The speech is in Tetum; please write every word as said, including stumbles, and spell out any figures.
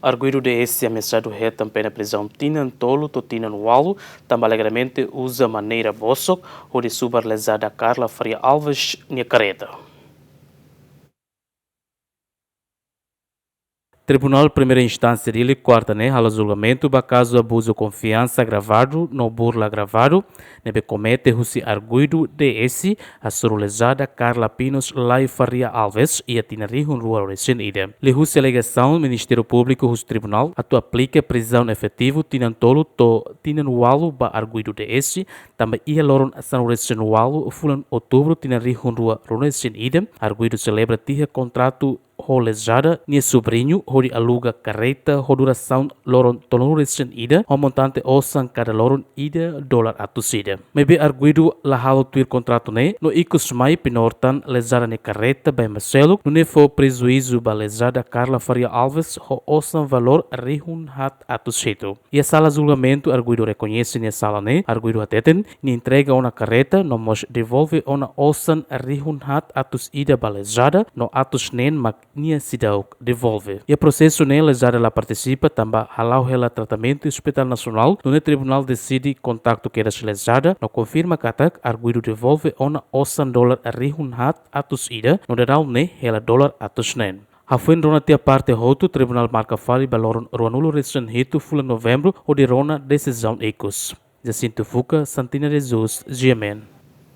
Arguidu D S ameasadu hetan pena prizaun tinan tolu to'o tinan ualu, tanba alegadamente uza maneira bosok hodi subar lezada Carla Faria Alves nia karreta. Tribunál Primeira Instánsia Dili, kuarta ne'e, halo julgamentu ba kazu abuzu konfiansa agravadu no burla agravadu ne'ebé komete husi arguidu D S, hasoru lezada Carla Pinos Lai Faria Alves, iha tinan rihun rua ruanulu-resin-ida. Liuhusi alegasaun, Ministériu Públiku husu tribunál atu aplika prizaun efetivu tinan tolu to'o tinan ualu ba arguidu D S, tanba iha loron sanulu-resin-ualu fulan Outubru tinan rihun rua ruanulu-resin-ida, arguidu selebra tiha kontratu ho lezada nia subriñu hodi aluga karreta ho durasaun loron tolunulu-resin-ida, ho montante osan kada loron ida dolar atus ida. Maibé arguidu la halo tuir kontratu ne'e, no ikus mai penór tan lezada nia karreta ba ema seluk, nune'e fó prejuízu ba lezada Carla Faria Alves ho osan valór rihun haat atus hitu. Iha sala julgamentu arguidu rekoñese nia sala ne'e, arguidu hateten nia entrega ona karreta, no mós devolve ona osan rihun haat atus ida ba lezada, no atus neen mak nia seidauk devolve. Iha prosesu ne'e lezada la partisipa tanba hala'o hela tratamentu Hospital Nasionál, nune'e tribunál deside kontaktu kedas lezada, no konfirma katak arguidu devolve ona osan dolar rihun haat atus ida, no daudaun ne'e hela dolar atus neen. Hafoin rona tiha parte hotu, tribunál marka fali ba loron ruanulu-resin-hitu fulan Novembru hodi rona desizaun ikus. Jacinto Fuca, Santina de Jesus, G M N.